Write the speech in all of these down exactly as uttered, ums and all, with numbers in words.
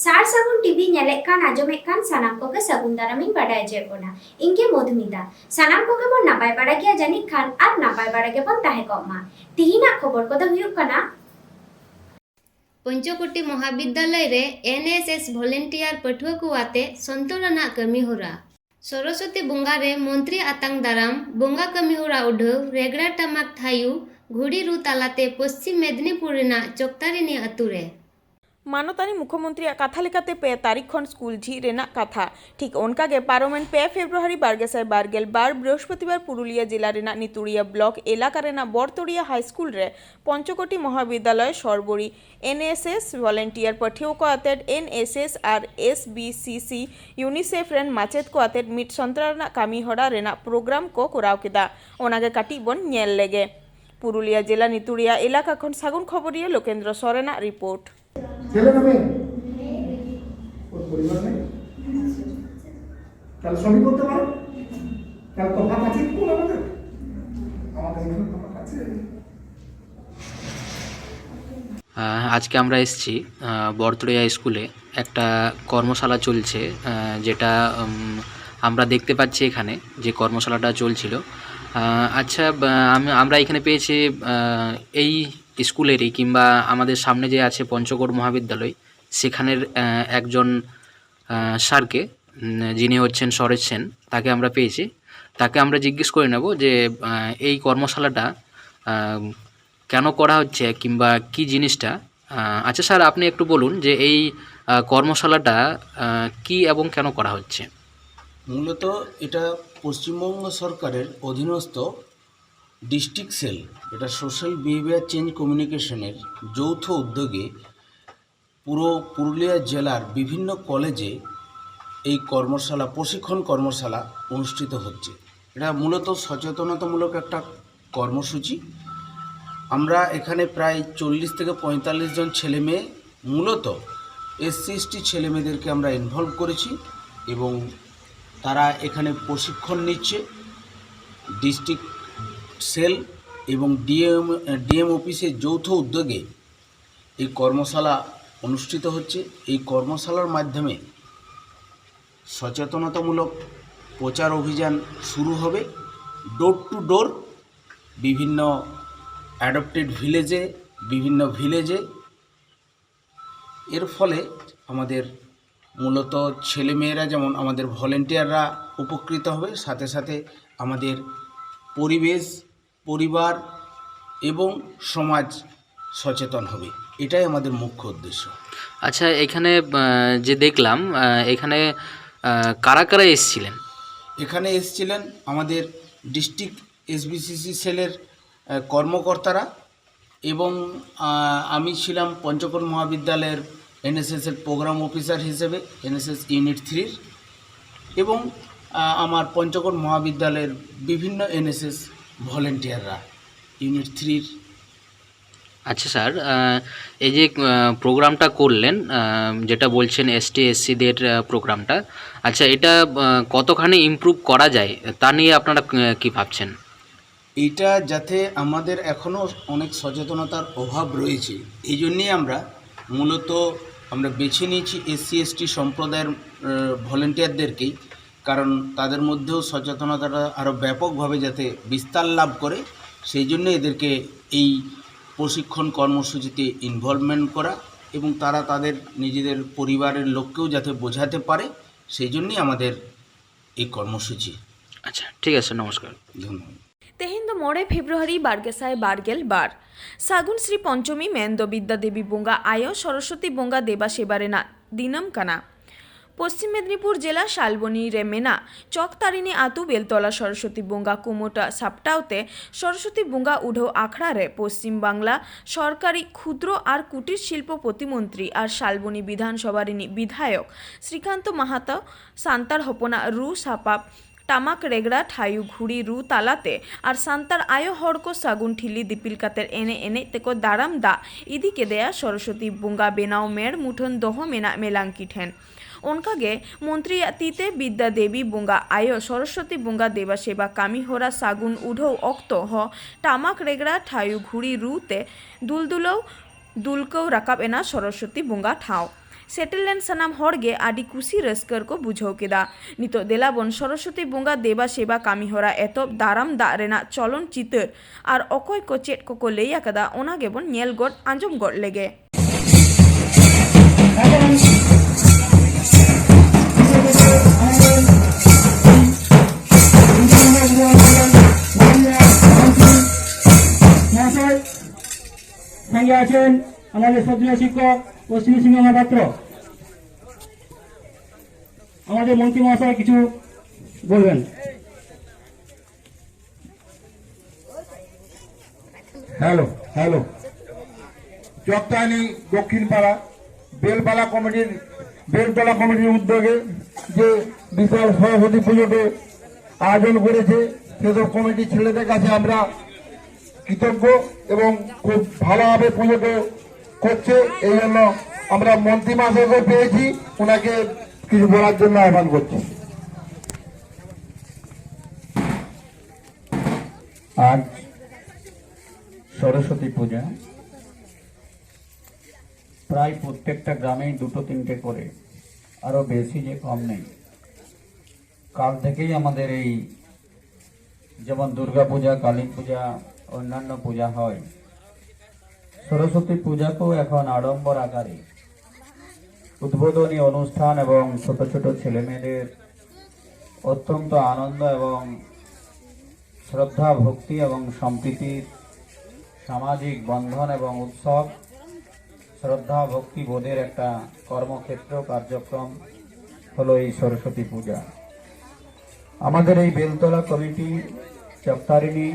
ᱥᱟᱨ ᱥᱟᱹᱜᱩᱱ ᱴᱤᱵᱷᱤ ᱧᱮᱞᱮᱫ ᱠᱟᱱ, ᱟᱸᱡᱚᱢᱮᱫ ᱠᱟᱱ ᱥᱟᱱᱟᱢ ᱠᱚᱜᱮ ᱥᱟᱹᱜᱩᱱ ᱫᱟᱨᱟᱢᱤᱧ ᱵᱟᱰᱟᱭ ᱦᱚᱪᱚᱭᱮᱫ ᱵᱚᱱᱟ᱾ ᱤᱧ ᱜᱮ ᱢᱚᱫᱷᱩᱢᱤᱛᱟ᱾ ᱥᱟᱱᱟᱢ ᱠᱚᱜᱮ ᱵᱚᱱ ᱱᱟᱯᱟᱭ ᱵᱟᱲᱟ ᱜᱮᱭᱟ ᱡᱟᱹᱱᱤᱡ ᱠᱷᱟᱱ, ᱟᱨ ᱱᱟᱯᱟᱭ ᱵᱟᱲᱟ ᱜᱮᱵᱚᱱ ᱛᱟᱦᱮᱸ ᱠᱚᱜ ᱢᱟ᱾ ᱛᱤᱦᱤᱧᱟᱜ ᱠᱷᱚᱵᱚᱨ ᱠᱚᱫᱚ ᱦᱩᱭᱩᱜ ᱠᱟᱱᱟ, ᱯᱚᱧᱪᱚᱠᱳᱴᱤ ᱢᱚᱦᱟᱵᱤᱫᱽᱫᱟᱞᱚᱭ ᱨᱮ ᱮᱱ ᱮᱥ ᱮᱥ ᱵᱷᱚᱞᱮᱱᱴᱤᱭᱟᱨ ᱯᱟᱹᱴᱷᱩᱣᱟᱹ ᱠᱚ ᱟᱛᱮ ᱥᱚᱱᱛᱚᱨ ᱟᱱᱟᱜ ᱠᱟᱹᱢᱤ ᱦᱚᱨᱟ᱾ ᱥᱚᱨᱚᱥᱚᱛᱤ ᱵᱚᱸᱜᱟ ᱨᱮ ᱢᱚᱱᱛᱨᱤ ᱟᱛᱟᱝ ᱫᱟᱨᱟᱢ ᱵᱚᱸᱜᱟ ᱠᱟᱹᱢᱤ ᱦᱚᱨᱟ ᱩᱰᱷᱟᱹᱣ ᱨᱮᱜᱽᱲᱟ ᱴᱟᱢᱟᱠ ᱛᱷᱟᱭᱩ ᱜᱷᱩᱲᱤ ᱨᱩ ᱛᱟᱞᱟᱛᱮ ᱯᱚᱥᱪᱤᱢ ᱢᱮᱫᱽᱱᱤᱯᱩᱨ ᱨᱮᱱᱟᱜ ᱪᱚᱠᱛᱟᱨᱤᱱᱤ ᱟᱹᱛᱩ ᱨᱮ᱾ ᱢᱟᱱᱚᱛᱟᱱᱤ ᱢᱩᱠᱷᱚᱢᱚᱱᱛᱨᱤᱭᱟᱜ ᱠᱟᱛᱷᱟ ᱞᱮᱠᱟᱛᱮ ᱯᱮ ᱛᱟᱹᱨᱤᱠᱷ ᱠᱷᱚᱱ ᱥᱠᱩᱞ ᱡᱷᱤᱡ ᱨᱮᱱᱟᱜ ᱠᱟᱛᱷᱟ᱾ ᱴᱷᱤᱠ ᱚᱱᱠᱟ ᱜᱮ ᱯᱟᱨᱚᱢᱮᱱ ᱯᱮ ᱯᱷᱮᱵᱽᱨᱩᱣᱟᱨᱤ ᱵᱟᱨ ᱜᱮᱥᱟᱭ ᱵᱟᱨ ᱜᱮᱞ ᱵᱟᱨ ᱵᱨᱤᱦᱚᱥᱯᱚᱛᱤᱵᱟᱨ ᱯᱩᱨᱩᱞᱤᱭᱟᱹ ᱡᱮᱞᱟ ᱨᱮᱱᱟᱜ ᱱᱤᱛᱩᱲᱤᱭᱟ ᱵᱞᱚᱠ ᱮᱞᱟᱠᱟ ᱨᱮᱱᱟᱜ ᱵᱚᱨᱛᱚᱲᱤᱭᱟ ᱦᱟᱭ ᱥᱠᱩᱞ ᱨᱮ ᱯᱚᱧᱪᱚᱠᱳᱴᱤ ᱢᱚᱦᱟᱵᱤᱫᱽᱫᱟᱞᱚᱭ ᱥᱚᱨᱵᱚᱨᱤ ᱮᱱ ᱮᱥ ᱮᱥ ᱵᱷᱚᱞᱮᱱᱴᱤᱭᱟᱨ ᱯᱟᱹᱴᱷᱩᱣᱟᱹ ᱠᱚ ᱟᱛᱮᱫ ᱮᱱ ᱮᱥ ᱮᱥ ᱟᱨ ᱮᱥ ᱵᱤ ᱥᱤ ᱥᱤ ᱤᱭᱩᱱᱤᱥᱮᱯᱷ ᱨᱮᱱ ᱢᱟᱪᱮᱫ ᱠᱚ ᱟᱛᱮᱫ ᱢᱤᱫ ᱥᱚᱱᱛᱨᱟ ᱨᱮᱱᱟᱜ ᱠᱟᱹᱢᱤ ᱦᱚᱨᱟ ᱨᱮᱱᱟᱜ ᱯᱨᱳᱜᱨᱟᱢ ᱠᱚ ᱠᱚᱨᱟᱣ ᱠᱮᱫᱟ᱾ ᱚᱱᱟᱜᱮ ᱠᱟᱹᱴᱤᱡ ᱵᱚᱱ ᱧᱮᱞ ᱞᱮᱜᱮ᱾ ᱯᱩᱨᱩᱞᱤᱭᱟᱹ ᱡᱮᱞᱟ ᱱᱤᱛᱩᱲᱤᱭᱟ ᱮᱞᱟᱠᱟ ᱠᱷᱚᱱ ᱥᱟᱹᱜᱩᱱ ᱠᱷᱚᱵᱚᱨᱤᱭᱟᱹ ᱞᱳᱠᱮᱱᱫᱨᱚ ᱥᱚᱨᱮᱱᱟᱜ ᱨᱤᱯᱳᱨᱴ᱾ ছেলে না মেয়ে? ওর পরিবার নেই? তাহলে সবই করতে পারো। তাহলে তফাৎ আছে কি কোনো আমাদের? আমাদের এখানে তফাৎ আছে। আহ, আজকে আমরা এসেছি, আহ, বরতড়িয়া স্কুলে একটা কর্মশালা চলছে, আহ, যেটা, উম, আমরা দেখতে পাচ্ছি এখানে যে কর্মশালাটা চলছিল। আহ, আচ্ছা, বা, আমি, আমরা এখানে পেয়েছি, আহ, এই স্কুলেরই কিংবা আমাদের সামনে যে আছে পঞ্চগড় মহাবিদ্যালয়, সেখানের, আহ, একজন, আহ, স্যারকে, উম, যিনি হচ্ছেন সরেশ সেন, তাকে আমরা পেয়েছি। তাকে আমরা জিজ্ঞেস করে নেব যে, আহ, এই কর্মশালাটা, আহ, কেন করা হচ্ছে কিংবা কি জিনিসটা। আহ, আচ্ছা স্যার, আপনি একটু বলুন যে এই, আহ, কর্মশালাটা, আহ, কি এবং কেন করা হচ্ছে? মূলত এটা পশ্চিমবঙ্গ সরকারের অধীনস্থ ডিস্ট্রিক্ট সেল, এটা সোশ্যাল বিহেভিয়ার চেঞ্জ কমিউনিকেশনের যৌথ উদ্যোগে পুরো পুরুলিয়া জেলার বিভিন্ন কলেজে এই কর্মশালা, প্রশিক্ষণ কর্মশালা অনুষ্ঠিত হচ্ছে। এটা মূলত সচেতনতামূলক একটা কর্মসূচি। আমরা এখানে প্রায় চল্লিশ থেকে পঁয়তাল্লিশ জন ছেলে মেয়ে, মূলত এসসি এসটি ছেলে মেয়েদেরকে আমরা ইনভলভ করেছি এবং তারা এখানে প্রশিক্ষণ নিচ্ছে। ডিস্ট্রিক্ট সেল এবং ডিএম, ডিএম অফিসের যৌথ উদ্যোগে এই কর্মশালা অনুষ্ঠিত হচ্ছে। এই কর্মশালার মাধ্যমে সচেতনতামূলক প্রচার অভিযান শুরু হবে, ডোর টু ডোর, বিভিন্ন অ্যাডপ্টেড ভিলেজে, বিভিন্ন ভিলেজে। এর ফলে আমাদের মূলত ছেলেমেয়েরা, যেমন আমাদের ভলেন্টিয়াররা উপকৃত হবে, সাথে সাথে আমাদের পরিবেশ, পরিবার এবং সমাজ সচেতন হবে। এটাই আমাদের মুখ্য উদ্দেশ্য। আচ্ছা, এখানে আহ, যে দেখলাম, আহ, এখানে আহ, কারা কারা এসছিলেন? এখানে এসছিলেন আমাদের ডিস্ট্রিক্ট এসবিসিসি সেলের আহ, কর্মকর্তারা এবং আহ, আমি ছিলাম পঞ্চকোট মহাবিদ্যালয়ের এনএসএস এর প্রোগ্রাম অফিসার হিসেবে, এনএসএস ইউনিট থ্রির, এবং আহ, আমার পঞ্চকোট মহাবিদ্যালয়ের বিভিন্ন এনএসএস ভলেন্টিয়াররা ইউনিট থ্রির। আচ্ছা স্যার, আহ, এই যে প্রোগ্রামটা করলেন, আহ, যেটা বলছেন এসটি এসসিদের প্রোগ্রামটা, আচ্ছা, এটা আহ, কতখানি ইমপ্রুভ করা যায়, তা নিয়ে আপনারা আহ, কি ভাবছেন? এটা যাতে আমাদের এখনও অনেক সচেতনতার অভাব রয়েছে, এই জন্যেই আমরা মূলত আমরা বেছে নিয়েছি এসসি এসটি সম্প্রদায়ের ভলেন্টিয়ারদেরকেই, কারণ তাদের মধ্যেও সচেতনতাটা আরও ব্যাপকভাবে যাতে বিস্তার লাভ করে, সেই জন্য এদেরকে এই প্রশিক্ষণ কর্মসূচিতে ইনভলভমেন্ট করা এবং তারা তাদের নিজেদের পরিবারের লোককেও যাতে বোঝাতে পারে, সেই জন্যই আমাদের এই কর্মসূচি। আচ্ছা, ঠিক আছে, নমস্কার। ধন্যবাদ। ᱛᱮᱦᱮᱧ ᱫᱚ ᱢᱚᱬᱮ ᱯᱷᱮᱵᱨᱩᱣᱟᱨᱤ ᱵᱟᱨ ᱜᱮᱥᱟᱭ ᱵᱟᱨ ᱜᱮᱞ ᱵᱟᱨ᱾ ᱥᱟᱹᱜᱩᱱ ᱥᱨᱤ ᱯᱚᱧᱪᱚᱢᱤ ᱢᱮᱱᱫᱚ ᱵᱤᱫᱽᱫᱟ ᱫᱮᱵᱤ ᱵᱚᱸᱜᱟ ᱟᱭᱳ ᱥᱚᱨᱚᱥᱚᱛᱤ ᱵᱚᱸᱜᱟ ᱫᱮᱵᱟ ᱥᱮᱵᱟ ᱨᱮᱱᱟᱜ ᱫᱤᱱᱟᱹᱢ ᱠᱟᱱᱟ᱾ ᱯᱚᱥᱪᱤᱢ ᱢᱮᱫᱽᱱᱤᱯᱩᱨ ᱡᱮᱞᱟ ᱥᱟᱞᱵᱚᱱᱤ ᱨᱮ ᱢᱮᱱᱟᱜ ᱪᱚᱠᱛᱟᱨᱤᱱᱤ ᱟᱹᱛᱩ ᱵᱮᱞᱛᱚᱞᱟ ᱥᱚᱨᱚᱥᱚᱛᱤ ᱵᱚᱸᱜᱟ ᱠᱩᱢᱩᱴᱟᱜ ᱥᱟᱯᱴᱟᱣ ᱛᱮ ᱥᱚᱨᱚᱥᱚᱛᱤ ᱵᱚᱸᱜᱟ ᱩᱰᱷᱟᱹᱣ ᱟᱠᱷᱲᱟ ᱨᱮ ᱯᱚᱥᱪᱤᱢ ᱵᱟᱝᱞᱟ ᱥᱚᱨᱠᱟᱨᱤ ᱠᱷᱩᱫᱨᱚ ᱟᱨ ᱠᱩᱴᱤᱨ ᱥᱤᱞᱯᱚ ᱯᱨᱚᱛᱤᱢᱚᱱᱛᱨᱤ ᱟᱨ ᱥᱟᱞᱵᱚᱱᱤ ᱵᱤᱫᱷᱟᱱ ᱥᱚᱵᱷᱟ ᱨᱤᱱᱤᱡ ᱵᱤᱫᱷᱟᱭᱚᱠ ᱥᱨᱤᱠᱟᱱᱛ ᱢᱟᱦᱟᱛᱚ ᱥᱟᱱᱛᱟᱲ ᱦᱚᱯᱚᱱᱟᱜ ᱨᱩ ᱥᱟᱯᱟᱵ, ᱴᱟᱢᱟᱠ ᱨᱮᱜᱽᱲᱟ, ᱴᱷᱟᱭᱩ ᱜᱷᱩᱲᱤ ᱨᱩ ᱛᱟᱞᱟᱛᱮ ᱟᱨ ᱥᱟᱱᱛᱟᱲ ᱟᱭᱳ ᱦᱚᱲ ᱠᱚ ᱥᱟᱹᱜᱩᱱ ᱴᱷᱤᱞᱤ ᱫᱤᱯᱤᱞ ᱠᱟᱛᱮ ᱮᱱᱮᱡ ᱮᱱᱮᱡ ᱛᱮᱠᱚ ᱫᱟᱨᱟᱢ ᱫᱟᱜ ᱤᱫᱤ ᱠᱮᱫᱮᱭᱟ ᱥᱚᱨᱚᱥᱚᱛᱤ ᱵᱚᱸᱜᱟ ᱵᱮᱱᱟᱣ ᱢᱮᱲ ᱢᱩᱴᱷᱟᱹᱱ ᱫᱚᱦᱚ ᱢᱮᱱᱟᱜ ᱢᱮᱞᱟᱝᱠᱤ ᱴᱷᱮᱱ᱾ ᱚᱱᱠᱟᱜᱮ ᱢᱚᱱᱛᱨᱤᱭᱟᱜ ᱛᱤᱛᱮ ᱵᱤᱫᱽᱫᱟ ᱫᱮᱵᱤ ᱵᱚᱸᱜᱟ ᱟᱭᱳ ᱥᱚᱨᱚᱥᱚᱛᱤ ᱵᱚᱸᱜᱟ ᱫᱮᱵᱟ ᱥᱮᱵᱟ ᱠᱟᱹᱢᱤ ᱦᱚᱨᱟ ᱥᱟᱹᱜᱩᱱ ᱩᱰᱷᱟᱹᱣ ᱚᱠᱛᱚ ᱦᱚᱸ ᱴᱟᱢᱟᱠ ᱨᱮᱜᱽᱲᱟ ᱴᱷᱟᱭᱩ ᱜᱷᱩᱲᱤ ᱨᱩ ᱛᱮ ᱫᱩᱞᱫᱩᱞᱟᱹᱣ ᱫᱩᱞᱠᱟᱹᱣ ᱨᱟᱠᱟᱵ ᱮᱱᱟ ᱥᱚᱨᱚᱥᱚᱛᱤ ᱵᱚᱸᱜᱟ ᱴᱷᱟᱶ᱾ ᱥᱮᱴᱮᱨ ᱞᱮᱱ ᱥᱟᱱᱟᱢ ᱦᱚᱲ ᱜᱮ ᱟᱹᱰᱤ ᱠᱩᱥᱤ ᱨᱟᱹᱥᱠᱟᱹ ᱨᱮᱠᱚ ᱵᱩᱡᱷᱟᱹᱣ ᱠᱮᱫᱟ᱾ ᱱᱤᱛᱚᱜ ᱫᱮᱞᱟ ᱵᱚᱱ ᱥᱚᱨᱚᱥᱚᱛᱤ ᱵᱚᱸᱜᱟ ᱫᱮᱵᱟ ᱥᱮᱵᱟ ᱠᱟᱹᱢᱤ ᱦᱚᱨᱟ ᱮᱛᱚᱦᱚᱵ ᱫᱟᱨᱟᱢ ᱫᱟᱜ ᱨᱮᱱᱟᱜ ᱪᱚᱞᱚᱱ ᱪᱤᱛᱟᱹᱨ ᱟᱨ ᱚᱠᱚᱭ ᱠᱚ ᱪᱮᱫ ᱠᱚᱠᱚ ᱞᱟᱹᱭ ᱟᱠᱟᱫᱟ, ᱚᱱᱟ ᱜᱮᱵᱚᱱ ᱧᱮᱞ ᱜᱚᱫ ᱟᱸᱡᱚᱢ ᱜᱚᱫ ᱞᱮᱜᱮ᱾ সঙ্গে আছেন আমাদের শ্রদ্ধেয় শিক্ষক অশ্বিনী সিংহ মহাপাত্র। আমাদের মন্ত্রী মহাশয় কিছু বলবেন। Hello, hello. চকতানি দক্ষিণ পাড়া বেলপালা কমিটির, বেলতলা কমিটির উদ্যোগে যে বিশাল সরস্বতী পুজোকে আয়োজন করেছে, সেসব কমিটির ছেলেদের কাছে আমরা কৃতজ্ঞ এবং খুব ভালোভাবে পুজোকে করছে। এই জন্য আমরা মন্ত্রী মহাশয়কে পেয়েছি, ওনাকে কিছু বলার জন্য আহ্বান করছি। আজ সরস্বতী পূজা, প্রায় প্রত্যেকটা গ্রামেই দুটো তিনটে করে, আরো বেশি যে কম নেই। কাল থেকেই আমাদের এই, যেমন দুর্গা পূজা, কালী পূজা, অন্যান্য পূজা হয়, সরস্বতী পূজাকেও এখন আড়ম্বর আকারে উদ্বোধনী অনুষ্ঠান এবং ছোট ছোট ছেলেমেয়েদের অত্যন্ত আনন্দ এবং শ্রদ্ধা, ভক্তি এবং সম্প্রীতির সামাজিক বন্ধন এবং উৎসব, শ্রদ্ধা, ভক্তি বোধের একটা কর্মক্ষেত্র কার্যক্রম হলো এই সরস্বতী পূজা। আমাদের এই বেলতলা কমিটি, চকতারিণী,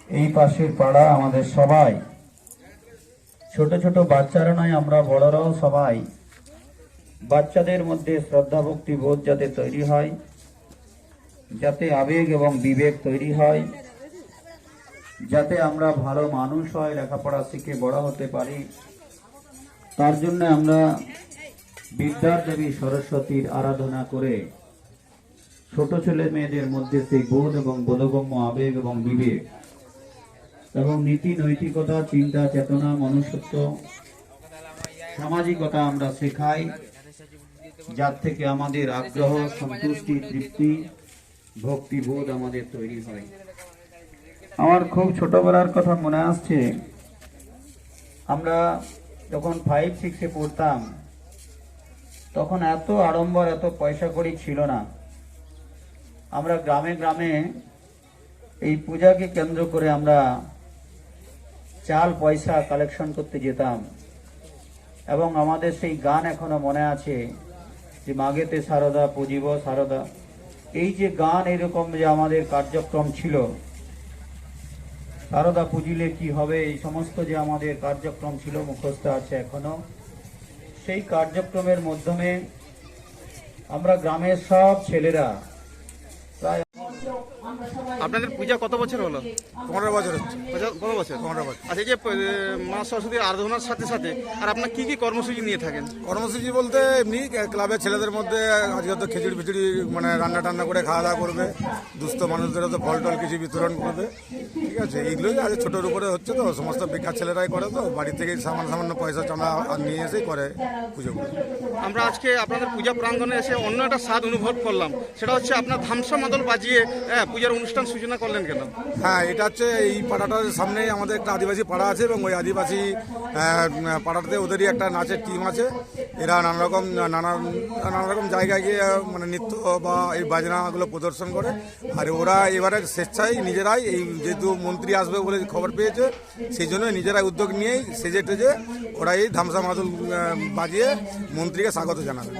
এই পাশের পাড়া, আমাদের সবাই, ছোট ছোট বাচ্চারা নয়, আমরা বড়রাও সবাই বাচ্চাদের মধ্যে শ্রদ্ধা ভক্তি বোধ যাতে তৈরি হয়, যাতে আবেগ এবং বিবেক তৈরি হয়, যাতে আমরা ভালো মানুষ হয়, লেখাপড়া শিখে বড় হতে পারি, তার জন্য আমরা বিদ্যার দেবী সরস্বতীর আরাধনা করে ছোট ছেলে মেয়েদের মধ্যে সেই বোধ এবং বোধগম্য আবেগ এবং বিবেক এবং নীতি নৈতিকতা, চিন্তা চেতনা, মনুষ্যত্ব, সামাজিকতা আমরা শেখাই, যার থেকে আমাদের আগ্রহ, সন্তুষ্টি, তৃপ্তি, ভক্তিবোধ আমাদের তৈরি হয়। আমার খুব ছোটবেলার কথা মনে আসছে, আমরা যখন ফাইভ সিক্সে পড়তাম, তখন এত আড়ম্বর, এত পয়সা কড়ি ছিল না। আমরা গ্রামে গ্রামে এই পূজাকে কেন্দ্র করে আমরা চাল পয়সা কালেকশন করতে যেতাম, এবং আমাদের সেই গান এখনো মনে আছে যে "মাগেতে সারদা পুজিব সারদা।" এই যে গান, এরকম যে আমাদের কার্যক্রম ছিল, "সারদা পুজিলে কি হবে", এই সমস্ত যে আমাদের কার্যক্রম ছিল, মুখস্থ আছে এখনো। সেই কার্যক্রমের মাধ্যমে আমরা গ্রামের সব ছেলেরা প্রায় আপনাদের পূজা কত বছর হলো? পনেরো বছর হচ্ছে। কত, কত বছর? পনেরো বছর। আচ্ছা, এই যে, এ, মা সরস্বতীর আরাধনার সাথে সাথে আর আপনার কি কি কর্মসূচি নিয়ে থাকেন? কর্মসূচি বলতে এমনি ক্লাবের ছেলেদের মধ্যে আজকে তো খিচুড়ি ফিচুড়ি, মানে, রান্না টান্না করে খাওয়া দাওয়া করবে। দুস্থ মানুষদেরও তো ফল টল কিছু বিতরণ করবে। ঠিক আছে, এইগুলোই আজ ছোটোর উপরে হচ্ছে তো, সমস্ত বেকার ছেলেরাই করে তো, বাড়ি থেকে সামান্য সামান্য পয়সা চাঁদা আর নিয়ে এসেই করে পুজো করে। আমরা আজকে আপনাদের পূজা প্রাঙ্গণে এসে অন্য একটা স্বাদ অনুভব করলাম, সেটা হচ্ছে আপনার ধামসা মাদল বাজিয়ে, হ্যাঁ, পূজার অনুষ্ঠান সূচনা করলেন কেন? হ্যাঁ, এটা হচ্ছে এই পাড়াটার সামনেই আমাদের একটা আদিবাসী পাড়া আছে এবং ওই আদিবাসী, আহ, পাড়াটাতে ওদেরই একটা নাচের টিম আছে। এরা নানা রকম, নানা, নানা রকম জায়গায় গিয়ে, মানে, নৃত্য বা এই বাজনাগুলো প্রদর্শন করে। আর ওরা এবারে স্বেচ্ছায় নিজেরাই, এই যেহেতু মন্ত্রী আসবে বলে খবর পেয়েছে, সেই জন্য নিজেরাই উদ্যোগ নিয়েই সেজে টেজে ওরা এই ধামসা মাদল, আহ, বাজিয়ে মন্ত্রীকে স্বাগত জানাবে।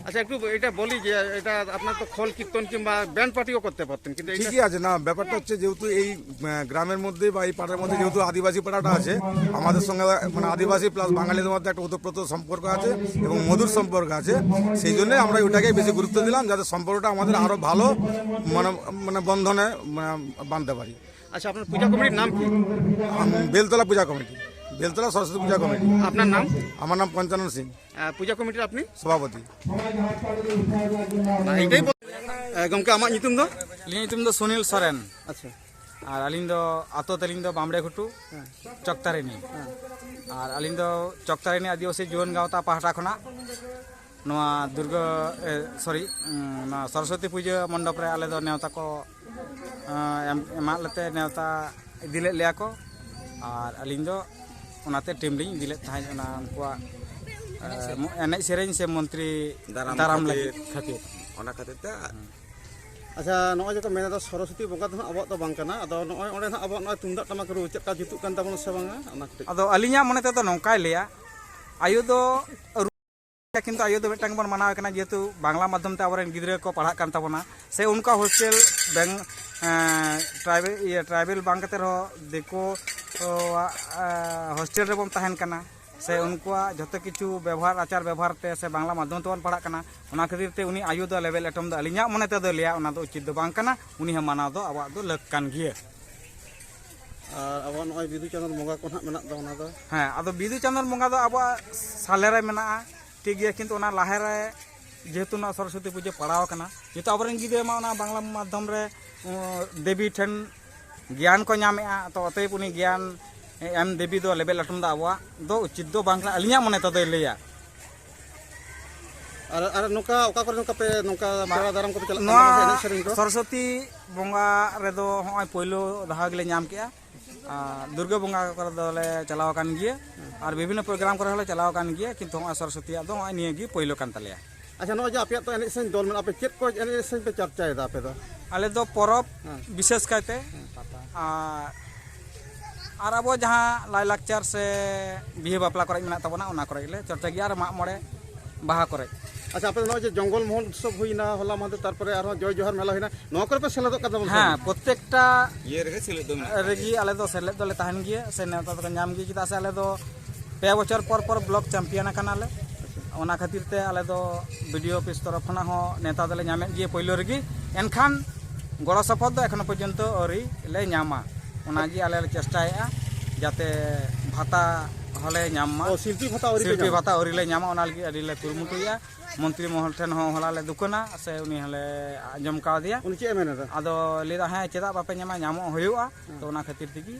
আচ্ছা, একটু এটা বলি যে এটা আপনার তো খোল কীর্তন কিংবা ব্যান্ড পার্টিও করতে পারতেন, কিন্তু এটা ঠিকই আছে। না, ব্যাপারটা হচ্ছে যেহেতু এই, আহ, গ্রামের মধ্যে বা এই পাড়ার মধ্যে যেহেতু আদিবাসী পাড়াটা আছে, আমাদের সঙ্গে, মানে, আদিবাসী প্লাস বাঙালিদের মধ্যে একটা ওতপ্রোত সম্পর্ক আছে এবং মধুর সম্পর্ক আছে। সেই জন্য আমরা ওটাকে বেশি গুরুত্ব দিলাম, যাতে সম্পর্কটা আমাদের আরও ভালো, মানে, মানে, বন্ধনে, মানে, বাঁধতে পারি। আচ্ছা, আপনার পূজা কমিটির নাম কি? আম, বেলতলা পূজা কমিটি, বেলতলা সরস্বতী পূজা কমিটি। আপনার নাম? আমার নাম পঞ্চানন সিং, আহ, পূজা কমিটির আপনি? সভাপতি। ᱟᱨ ᱜᱚᱢᱠᱮ, ᱟᱢᱟᱜ ᱧᱩᱛᱩᱢ ᱫᱚ? ᱤᱧᱟᱹᱜ ᱧᱩᱛᱩᱢ ᱫᱚ ᱥᱩᱱᱤᱞ ᱥᱚᱨᱮᱱ᱾ ᱟᱪᱪᱷᱟ, ᱟᱨ ᱟᱹᱞᱤᱧ ᱫᱚ, ᱟᱛᱳ ᱛᱟᱹᱞᱤᱧ ᱫᱚ ᱵᱟᱢᱲᱮ ᱜᱷᱩᱴᱩ, ᱦᱮᱸ᱾ ᱪᱚᱠᱛᱟᱨᱤᱱᱤ᱾ ᱦᱮᱸ᱾ ᱟᱨ ᱟᱹᱞᱤᱧ ᱫᱚ ᱪᱚᱠᱛᱟᱨᱤᱱᱤ ᱟᱹᱫᱤᱵᱟᱹᱥᱤ ᱡᱩᱣᱟᱹᱱ ᱜᱟᱶᱛᱟ ᱯᱟᱦᱴᱟ ᱠᱷᱚᱱᱟᱜ ᱱᱚᱣᱟ ᱫᱩᱨᱜᱟᱹ, ᱮ, ᱥᱚᱨᱤ, ᱩᱸ, ᱱᱚᱣᱟ ᱥᱚᱨᱚᱥᱚᱛᱤ ᱯᱩᱡᱟᱹ ᱢᱚᱱᱰᱚᱯ ᱨᱮ ᱟᱞᱮ ᱫᱚ ᱱᱮᱣᱛᱟ ᱠᱚ, ᱮᱸ, ᱮᱢ, ᱮᱢᱟᱫ ᱞᱮᱛᱮ ᱱᱮᱣᱛᱟ ᱤᱫᱤ ᱞᱮᱫ ᱞᱮᱭᱟ ᱠᱚ᱾ ᱟᱨ ᱟᱹᱞᱤᱧ ᱫᱚ ᱚᱱᱟᱛᱮ ᱴᱤᱢ ᱞᱤᱧ ᱤᱫᱤ ᱞᱮᱫ ᱛᱟᱦᱮᱸᱫ ᱚᱱᱟ ᱩᱱᱠᱩᱣᱟᱜ, ᱮᱸ, ᱮᱱᱮᱡ ᱥᱮᱨᱮᱧ ᱥᱮ ᱢᱚᱱᱛᱨᱤ ᱫᱟᱨᱟᱢ ᱫᱟᱨᱟᱢ ᱠᱷᱟᱹᱛᱤᱨ᱾ ᱞᱟᱹᱜᱤᱫ ᱠᱷᱟᱹᱛᱤᱨ᱾ ᱚᱱᱟ ᱠᱷᱟᱹᱛᱤᱨ ᱛᱮ᱾ ᱟᱪᱪᱷᱟ, ᱱᱚᱜᱼᱚᱭ ᱡᱮ ᱠᱚ ᱢᱮᱱ ᱮᱫᱟ ᱥᱚᱨᱚᱥᱚᱛᱤ ᱵᱚᱸᱜᱟ ᱫᱚ ᱦᱟᱸᱜ ᱟᱵᱚᱣᱟᱜ ᱫᱚ ᱵᱟᱝ ᱠᱟᱱᱟ, ᱟᱫᱚ ᱱᱚᱜᱼᱚᱭ ᱚᱸᱰᱮ ᱦᱟᱸᱜ ᱟᱵᱚᱣᱟᱜ ᱱᱚᱜᱼᱚᱭ ᱛᱩᱢᱫᱟᱜ ᱴᱟᱢᱟᱠ ᱨᱩ ᱪᱮᱫ ᱞᱮᱠᱟ ᱡᱩᱛᱩᱜ ᱠᱟᱱ ᱛᱟᱵᱚᱱᱟ ᱥᱮ ᱵᱟᱝᱟ, ᱚᱱᱟ ᱠᱟᱹᱴᱤᱡ᱾ ᱟᱫᱚ ᱟᱹᱞᱤᱧᱟᱜ ᱢᱚᱱᱮ ᱛᱮᱫᱚ ᱱᱚᱝᱠᱟᱭ ᱞᱟᱹᱭᱟ, ᱟᱭᱳ ᱫᱚ ᱨᱩ, ᱠᱤᱱᱛᱩ ᱟᱭᱳ ᱫᱚ ᱢᱤᱫᱴᱟᱝ ᱵᱚᱱ ᱢᱟᱱᱟᱣ ᱮ ᱠᱟᱱᱟ, ᱡᱮᱦᱮᱛᱩ ᱵᱟᱝᱞᱟ ᱢᱟᱫᱽᱫᱷᱚᱢ ᱛᱮ ᱟᱵᱚᱨᱮᱱ ᱜᱤᱫᱽᱨᱟᱹ ᱠᱚ ᱯᱟᱲᱦᱟᱜ ᱠᱟᱱ ᱛᱟᱵᱚᱱᱟ, ᱥᱮ ᱩᱱᱠᱩᱣᱟᱜ ᱦᱳᱥᱴᱮᱞ ᱵᱮᱝ-, ᱮᱸ, ᱴᱨᱟᱭᱵᱮᱞ, ᱤᱭᱟᱹ, ᱴᱨᱟᱭᱵᱮᱞ ᱵᱟᱝ ᱠᱟᱛᱮ ᱨᱮᱦᱚᱸ ᱫᱤᱠᱩ ᱠᱚᱣᱟᱜ, ᱮᱸ, ᱦᱳᱥᱴᱮᱞ ᱨᱮᱵᱚᱱ ᱛᱟᱦᱮᱱ ᱠᱟᱱᱟ, ᱥᱮ ᱩᱱᱠᱩᱣᱟᱜ ᱡᱷᱚᱛᱚ ᱠᱤᱪᱷᱩ ᱵᱮᱵᱚᱦᱟᱨ, ᱟᱪᱟᱨ ᱵᱮᱵᱚᱦᱟᱨ ᱛᱮ, ᱥᱮ ᱵᱟᱝᱞᱟ ᱢᱟᱫᱽᱫᱷᱚᱢ ᱛᱮᱵᱚᱱ ᱯᱟᱲᱦᱟᱜ ᱠᱟᱱᱟ, ᱚᱱᱟ ᱠᱷᱟᱹᱛᱤᱨ ᱛᱮ ᱩᱱᱤ ᱟᱭᱳ ᱫᱚ ᱞᱮᱵᱮᱞ ᱮᱴᱚᱢ ᱫᱚ ᱟᱹᱞᱤᱧᱟᱜ ᱢᱚᱱᱮ ᱛᱮᱫᱚᱭ ᱞᱟᱹᱭᱟ, ᱚᱱᱟ ᱫᱚ ᱩᱪᱤᱛ ᱫᱚ ᱵᱟᱝ ᱠᱟᱱᱟ᱾ ᱩᱱᱤ ᱦᱚᱸ ᱢᱟᱱᱟᱣ ᱫᱚ ᱟᱵᱚᱣᱟᱜ ᱫᱚ ᱞᱟᱹᱠ ᱠᱟᱱ ᱜᱮᱭᱟ᱾ ᱟᱨ ᱟᱵᱚᱣᱟᱜ ᱱᱚᱜᱼᱚᱭ ᱵᱤᱫᱩ ᱪᱟᱸᱫᱟᱱ ᱵᱚᱸᱜᱟ ᱠᱚ ᱱᱟᱦᱟᱜ ᱢᱮᱱᱟᱜ ᱫᱚ, ᱚᱱᱟ ᱫᱚ? ᱦᱮᱸ, ᱟᱫᱚ ᱵᱤᱫᱩ ᱪᱟᱸᱫᱟᱱ ᱵᱚᱸᱜᱟ ᱫᱚ ᱟᱵᱚᱣᱟᱜ ᱥᱟᱞᱮ ᱨᱮ ᱢᱮᱱᱟᱜᱼᱟ, ᱴᱷᱤᱠ ᱜᱮᱭᱟ, ᱠᱤᱱᱛᱩ ᱚᱱᱟ ᱞᱟᱦᱟ ᱨᱮ ᱡᱮᱦᱮᱛᱩ ᱱᱚᱣᱟ ᱥᱚᱨᱚᱥᱚᱛᱤ ᱯᱩᱡᱟᱹ ᱯᱟᱲᱟᱣ ᱟᱠᱟᱱᱟ, ᱡᱮᱦᱮᱛᱩ ᱟᱵᱚᱨᱮᱱ ᱜᱤᱫᱽᱨᱟᱹ ᱢᱟ ᱚᱱᱟ ᱵᱟᱝᱞᱟ ᱢᱟᱫᱽᱫᱷᱚᱢ ᱨᱮ, ᱩᱸ, ᱫᱮᱵᱤ ᱴᱷᱮᱱ ᱜᱮᱭᱟᱱ ᱠᱚ ᱧᱟᱢᱮᱜᱼᱟ, ᱛᱚ ᱚᱛᱚᱭᱮᱵ ᱩᱱᱤ ᱜᱮᱭᱟᱱ ᱮᱢ ᱫᱮᱵᱤ ᱫᱚ ᱞᱮᱵᱮᱫ ᱞᱟᱹᱴᱩᱢ ᱫᱚ ᱟᱵᱚᱣᱟᱜ ᱫᱚ ᱩᱪᱤᱛ ᱫᱚ ᱵᱟᱝ ᱠᱟᱱᱟ, ᱟᱹᱞᱤᱧᱟᱜ ᱢᱚᱱᱮ ᱛᱮᱫᱚᱭ ᱞᱟᱹᱭᱟ᱾ ᱟᱨ, ᱟᱨ ᱱᱚᱝᱠᱟ ᱚᱠᱟ ᱠᱚᱨᱮ ᱱᱚᱝᱠᱟ ᱯᱮ, ᱱᱚᱝᱠᱟ ᱢᱟ-, ᱯᱮᱲᱟ ᱫᱟᱨᱟᱢ ᱠᱚᱯᱮ ᱪᱟᱞᱟᱜ ᱠᱟᱱᱟ, ᱱᱚᱣᱟ ᱮᱱᱮᱡ ᱥᱮᱨᱮᱧ ᱠᱚ? ᱥᱚᱨᱚᱥᱚᱛᱤ ᱵᱚᱸᱜᱟ ᱨᱮᱫᱚ ᱦᱚᱸᱜᱼᱚᱭ ᱯᱳᱭᱞᱳ ᱫᱷᱟᱣ ᱜᱮᱞᱮ ᱧᱟᱢ ᱠᱮᱜᱼᱟ᱾ ᱟᱨ ᱫᱩᱨᱜᱟᱹ ᱵᱚᱸᱜᱟ ᱠᱚᱨᱮ ᱫᱚᱞᱮ ᱪᱟᱞᱟᱣ ᱟᱠᱟᱱ ᱜᱮᱭᱟ, ᱟᱨ ᱵᱤᱵᱷᱤᱱᱱᱚ ᱯᱨᱳᱜᱨᱟᱢ ᱠᱚᱨᱮ ᱦᱚᱸᱞᱮ ᱪᱟᱞᱟᱣ ᱟᱠᱟᱱ ᱜᱮᱭᱟ, ᱠᱤᱱᱛᱩ ᱦᱚᱸᱜᱼᱚᱭ ᱥᱚᱨᱚᱥᱚᱛᱤᱭᱟᱜ ᱫᱚ ᱦᱚᱸᱜᱼᱚᱭ ᱱᱤᱭᱟᱹ ᱜᱮ ᱯᱳᱭᱞᱳ ᱠᱟᱱ ᱛᱟᱞᱮᱭᱟ᱾ ᱟᱪᱪᱷᱟ, ᱱᱚᱜᱼᱚᱭ ᱡᱮ ᱟᱯᱮᱭᱟᱜ ᱛᱚ ᱮᱱᱮᱡ ᱥᱮᱨᱮᱧ ᱫᱚᱞ ᱢᱮᱱᱟᱜᱼᱟ, ᱟᱯᱮ ᱪᱮᱫ ᱠᱚ ᱮᱱᱮᱡ ᱥᱮᱨᱮᱧ ᱯᱮ ᱪᱟᱨᱪᱟᱭᱮᱫᱟ ᱟᱯᱮ ᱫᱚ? ᱟᱞᱮ ᱫᱚ ᱯᱚᱨᱚᱵᱽ, ᱦᱮᱸ᱾ ᱵᱤᱥᱮᱥ ᱠᱟᱭᱛᱮ, ᱦᱮᱸ, ᱯᱟᱛᱟ᱾ ᱟᱨ, ᱟᱨ ᱟᱵᱚ ᱡᱟᱦᱟᱸ ᱞᱟᱭᱼᱞᱟᱠᱪᱟᱨ ᱥᱮ ᱵᱤᱦᱟᱹ ᱵᱟᱯᱞᱟ ᱠᱚᱨᱮ ᱢᱮᱱᱟᱜ ᱛᱟᱵᱚᱱᱟ, ᱚᱱᱟ ᱠᱚᱨᱮ ᱜᱮᱞᱮ ᱪᱚᱨᱪᱟ ᱜᱮᱭᱟ, ᱟᱨ ᱢᱟᱜ ᱢᱚᱬᱮ, ᱵᱟᱦᱟ ᱠᱚᱨᱮ᱾ ᱟᱪᱪᱷᱟ, ᱟᱯᱮ ᱫᱚ ᱱᱚᱜᱼᱚᱭ ᱡᱮ ᱡᱚᱝᱜᱚᱞ ᱢᱚᱦᱚᱞ ᱩᱛᱥᱚᱵ ᱦᱩᱭᱱᱟ ᱦᱚᱞᱟ ᱢᱟᱦᱫᱮᱨ, ᱛᱟᱨᱯᱚᱨᱮ ᱟᱨᱦᱚᱸ ᱡᱚᱭ ᱡᱚᱦᱟᱨ ᱢᱮᱞᱟ ᱦᱩᱭᱱᱟ, ᱱᱚᱣᱟ ᱠᱚᱨᱮ ᱯᱮ ᱥᱮᱞᱮᱫᱚᱜ ᱠᱟᱱ ᱛᱟᱵᱚᱱᱟ ᱥᱮ ᱦᱮᱸ, ᱵᱟᱝ? ᱯᱨᱚᱛᱮᱠᱴᱟ ᱤᱭᱟᱹ ᱨᱮᱜᱮ ᱥᱮᱞᱮᱫ ᱫᱚ ᱢᱮᱱᱟᱜ ᱨᱮᱜᱮ ᱟᱠᱟᱫ ᱜᱮᱭᱟ᱾ ᱟᱞᱮ ᱫᱚ ᱥᱮᱞᱮᱫ ᱫᱚᱞᱮ ᱛᱟᱦᱮᱱ ᱜᱮᱭᱟ, ᱥᱮ ᱱᱮᱣᱛᱟ ᱫᱚᱞᱮ ᱧᱟᱢ ᱜᱮᱭᱟ, ᱪᱮᱫᱟᱜ ᱥᱮ ᱟᱞᱮ ᱫᱚ ᱯᱮ ᱵᱚᱪᱷᱚᱨ ᱯᱚᱨ ᱯᱚᱨ ᱵᱞᱚᱠ ᱪᱟᱢᱯᱤᱭᱟᱱ ᱟᱠᱟᱱᱟᱞᱮ᱾ ᱚᱱᱟ ᱠᱷᱟᱹᱛᱤᱨ ᱛᱮ ᱟᱞᱮ ᱫᱚ ᱵᱤ ᱰᱤ ᱳ ᱚᱯᱷᱤᱥ ᱛᱚᱨᱚᱯ ᱠᱷᱚᱱᱟᱜ ᱦᱚᱸ ᱱᱮᱣᱛᱟ ᱫᱚᱞᱮ ᱧᱟᱢᱮᱫ ᱜᱮᱭᱟ ᱯᱳᱭᱞᱳ ᱨᱮᱜᱮ, ᱮᱱᱠᱷᱟᱱ ᱜᱚᱲᱚ ᱥᱚᱯᱚᱦᱚᱫ ᱫᱚ ᱮᱠᱷᱚᱱᱳ ᱯᱚᱨᱡᱚᱱᱛᱚ ᱟᱹᱣᱨᱤ ᱞᱮ ᱧᱟᱢᱟ᱾ ᱚᱱᱟᱜᱮ ᱟᱞᱮ ᱞᱮ ᱪᱮᱥᱴᱟᱭᱮᱫᱼᱟ ᱡᱟᱛᱮ ᱵᱷᱟᱛᱟ ᱦᱚᱸᱞᱮ ᱧᱟᱢ ᱢᱟ᱾ ᱚ, ᱥᱤᱞᱯᱤ ᱵᱷᱟᱛᱟ ᱟᱹᱣᱨᱤ ᱯᱮ ᱥᱤᱞᱯᱤ ᱧᱟᱢᱟ? ᱵᱷᱟᱛᱟ ᱟᱹᱣᱨᱤ ᱞᱮ ᱧᱟᱢᱟ, ᱚᱱᱟ ᱞᱟᱹᱜᱤᱫ ᱟᱹᱰᱤ ᱞᱮ ᱠᱩᱨᱩᱢᱩᱴᱩᱭᱮᱫᱼᱟ᱾ ᱢᱚᱱᱛᱨᱤ ᱢᱚᱦᱚᱞ ᱴᱷᱮᱱ ᱦᱚᱸ ᱦᱚᱞᱟ ᱞᱮ ᱫᱩᱠᱟᱹᱱᱟ, ᱥᱮ ᱩᱱᱤ ᱦᱚᱸᱞᱮ ᱟᱸᱡᱚᱢ ᱠᱟᱣᱫᱮᱭᱟ᱾ ᱩᱱᱤ ᱪᱮᱫ ᱮ ᱢᱮᱱ ᱮᱫᱟ? ᱟᱫᱚ ᱞᱟᱹᱭ ᱮᱫᱟ, "ᱦᱮᱸ, ᱪᱮᱫᱟᱜ ᱵᱟᱯᱮ ᱧᱟᱢᱟ, ᱧᱟᱢᱚᱜ ᱦᱩᱭᱩᱜᱼᱟ᱾" ᱦᱮᱸ᱾ ᱛᱚ, ᱚᱱᱟ ᱠᱷᱟᱹᱛᱤᱨ ᱛᱮᱜᱮ,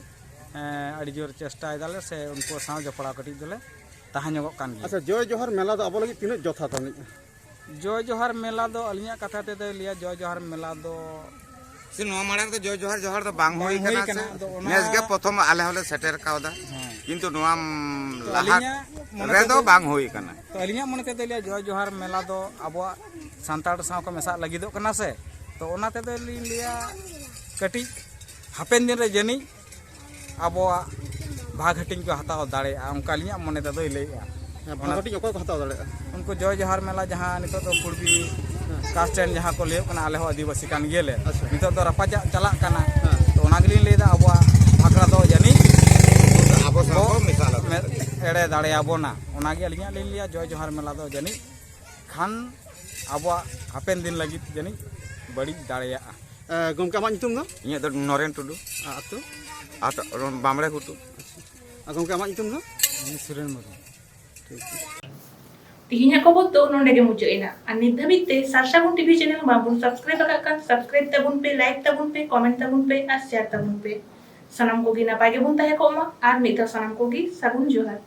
ᱮᱸ, ᱟᱹᱰᱤ ᱡᱳᱨ ᱪᱮᱥᱴᱟᱭ ᱫᱟᱞᱮ, ᱥᱮ ᱩᱱᱠᱩ ᱥᱟᱶ ᱡᱚᱯᱲᱟᱣ ᱠᱟᱹᱴᱤᱡ ᱫᱚᱞᱮ ᱛᱟᱦᱮᱸ ᱧᱚᱜᱚᱜ ᱠᱟᱱ ᱜᱮᱭᱟ᱾ ᱟᱪᱪᱷᱟ, ᱡᱚᱭ ᱡᱚᱦᱟᱨ ᱢᱮᱞᱟ ᱫᱚ ᱟᱵᱚ ᱞᱟᱹᱜᱤᱫ ᱛᱤᱱᱟᱹᱜ ᱡᱚᱛᱷᱟᱛ ᱟᱹᱱᱤᱡᱼᱟ? ᱡᱚᱭ ᱡᱚᱦᱟᱨ ᱢᱮᱞᱟ ᱫᱚ ᱟᱹᱞᱤᱧᱟᱜ ᱠᱟᱛᱷᱟ ᱛᱮᱫᱚᱭ ᱞᱟᱹᱭᱟ, ᱡᱚᱭ ᱡᱚᱦᱟᱨ ᱢᱮᱞᱟ ᱫᱚ ᱥᱮ ᱱᱚᱣᱟ ᱢᱟᱲᱟᱝ ᱨᱮ ᱡᱚᱭ ᱡᱚᱦᱟᱨ, ᱡᱚᱦᱟᱨ ᱫᱚ ᱵᱟᱝ ᱵᱟᱝ ᱦᱩᱭ ᱦᱩᱭ ᱠᱟᱱᱟ ᱠᱟᱱᱟ᱾ ᱥᱮ? ᱟᱫᱚ ᱚᱱᱟ ᱱᱮᱥ ᱜᱮ ᱯᱨᱚᱛᱷᱚᱢ ᱟᱞᱮ ᱦᱚᱸᱞᱮ ᱥᱮᱴᱮᱨ ᱠᱟᱣᱫᱟ᱾ ᱦᱮᱸ᱾ ᱠᱤᱱᱛᱩ ᱱᱚᱣᱟ, ᱩᱢ, ᱛᱚ, ᱞᱟᱦᱟ ᱟᱹᱞᱤᱧᱟᱜ ᱢᱚᱱᱮ ᱨᱮᱫᱚ ᱛᱮᱫᱚ ᱵᱟᱝ ᱦᱩᱭ ᱠᱟᱱᱟ᱾ ᱛᱚ, ᱟᱹᱞᱤᱧᱟᱜ ᱢᱚᱱᱮ ᱛᱮᱫᱚᱭ ᱞᱟᱹᱭᱟ, ᱡᱚᱭ ᱡᱚᱦᱟᱨ ᱢᱮᱞᱟ ᱫᱚ ᱟᱵᱚᱣᱟᱜ ᱥᱟᱱᱛᱟᱲ ᱥᱟᱶ ᱠᱚ ᱢᱮᱥᱟᱜ ᱞᱟᱹᱜᱤᱫᱚᱜ ᱠᱟᱱᱟ ᱥᱮ, ᱛᱚ, ᱚᱱᱟ ᱛᱮᱫᱚ ᱞᱤᱧ ᱞᱟᱹᱭᱟ, ᱠᱟᱹᱴᱤᱡ ᱦᱟᱯᱮᱱ ᱫᱤᱱ ᱨᱮ ᱡᱟᱹᱱᱤᱡ ᱟᱵᱚᱣᱟᱜ ᱵᱷᱟᱜᱽ ᱦᱟᱹᱴᱤᱧ ᱠᱚ ᱦᱟᱛᱟᱣ ᱫᱟᱲᱮᱭᱟᱜᱼᱟ, ᱚᱱᱠᱟ ᱟᱹᱞᱤᱧᱟᱜ ᱢᱚᱱᱮ ᱛᱮᱫᱚᱭ ᱞᱟᱹᱭᱮᱜᱼᱟ᱾ ᱦᱮᱸ, ᱵᱷᱟᱜᱽ ᱚᱱᱟ ᱦᱟᱹᱴᱤᱧ ᱚᱠᱚᱭ ᱠᱚ ᱦᱟᱛᱟᱣ ᱫᱟᱲᱮᱭᱟᱜᱼᱟ? ᱩᱱᱠᱩ ᱡᱚᱭ ᱡᱚᱦᱟᱨ ᱢᱮᱞᱟ, ᱡᱟᱦᱟᱸ ᱱᱤᱛᱚᱜ ᱫᱚ ᱠᱩᱲᱵᱤ ᱦᱮᱸ᱾ ᱠᱟᱥᱴ ᱨᱮᱱ ᱡᱟᱦᱟᱸ ᱠᱚ ᱞᱟᱹᱭᱚᱜ ᱠᱟᱱᱟ, ᱟᱞᱮ ᱦᱚᱸ ᱟᱹᱫᱤᱵᱟᱹᱥᱤ ᱠᱟᱱ ᱜᱮᱭᱟᱞᱮ, ᱟᱪᱪᱷᱟ᱾ ᱱᱤᱛᱚᱜ ᱫᱚ ᱨᱟᱯᱟᱪᱟᱜ ᱪᱟᱞᱟᱜ ᱠᱟᱱᱟ᱾ ᱦᱮᱸ᱾ ᱛᱚ, ᱚᱱᱟ ᱜᱮᱞᱤᱧ ᱞᱟᱹᱭᱫᱟ, ᱟᱵᱚᱣᱟᱜ ᱵᱷᱟᱠᱷᱨᱟ ᱫᱚ ᱡᱟᱹᱱᱤᱡ ᱟᱵᱚ ᱥᱟᱶ ᱠᱚ ᱠᱚ ᱢᱮᱥᱟ ᱞᱟᱹᱜᱤᱫ᱾ ᱢᱮ-, ᱮᱲᱮ ᱫᱟᱲᱮᱭᱟᱵᱚᱱᱟ᱾ ᱚᱱᱟᱜᱮ ᱟᱹᱞᱤᱧᱟᱜ ᱞᱤᱧ ᱞᱟᱹᱭᱟ, ᱡᱚᱭ ᱡᱚᱦᱟᱨ ᱢᱮᱞᱟ ᱫᱚ ᱡᱟᱹᱱᱤᱡ ᱠᱷᱟᱱ ᱟᱵᱚᱣᱟᱜ ᱦᱟᱯᱮᱱ ᱫᱤᱱ ᱞᱟᱹᱜᱤᱫ ᱡᱟᱹᱱᱤᱡ ᱵᱟᱹᱲᱤᱡ ᱫᱟᱲᱮᱭᱟᱜᱼᱟ᱾ ᱮ, ᱜᱚᱢᱠᱮ, ᱟᱢᱟᱜ ᱧᱩᱛᱩᱢ ᱫᱚ? ᱤᱧᱟᱹᱜ ᱫᱚ ᱱᱚᱨᱮᱱ ᱴᱩᱰᱩ᱾ ᱟᱨ ᱟᱹᱛᱩ? ᱟᱨ ᱵᱟᱢᱲᱮ ᱜᱷᱩᱴᱩ᱾ ᱟᱨ ᱜᱚᱢᱠᱮ, ᱟᱢᱟᱜ ᱧᱩᱛᱩᱢ ᱫᱚ? ᱤᱧ ᱥᱩᱨᱮᱱ ᱢᱩᱨᱢᱩ᱾ ᱴᱷᱤᱠ ᱜᱮᱭᱟ᱾ ᱛᱤᱦᱤᱧᱟᱜ ᱠᱷᱚᱵᱚᱨ ᱫᱚ ᱱᱚᱸᱰᱮ ᱜᱮ ᱢᱩᱪᱟᱹᱫ ᱮᱱᱟ᱾ ᱟᱨ ᱱᱤᱛ ᱫᱷᱟᱹᱵᱤᱡ ᱛᱮ ᱥᱟᱨᱥᱟᱜᱩᱱ ᱴᱤᱵᱷᱤ ᱪᱮᱱᱮᱞ ᱵᱟᱵᱚᱱ ᱥᱟᱵᱥᱠᱨᱟᱭᱤᱵ ᱟᱠᱟᱫ ᱠᱷᱟᱱ, ᱥᱟᱵᱥᱠᱨᱟᱭᱤᱵ ᱛᱟᱵᱚᱱ ᱯᱮ, ᱞᱟᱭᱤᱠ ᱛᱟᱵᱚᱱ ᱯᱮ, ᱠᱚᱢᱮᱱᱴ ᱛᱟᱵᱚᱱ ᱯᱮ ᱟᱨ ᱥᱮᱭᱟᱨ ᱛᱟᱵᱚᱱ ᱯᱮ᱾ ᱥᱟᱱᱟᱢ ᱠᱚᱜᱮ ᱱᱟᱯᱟᱭ ᱜᱮᱵᱚᱱ ᱛᱟᱦᱮᱸ ᱠᱚᱜ ᱢᱟ᱾ ᱟᱨ ᱢᱤᱫ ᱫᱷᱟᱣ ᱥᱟᱱᱟᱢ ᱠᱚᱜᱮ ᱥᱟᱹᱜᱩᱱ ᱡᱚᱦᱟᱨ᱾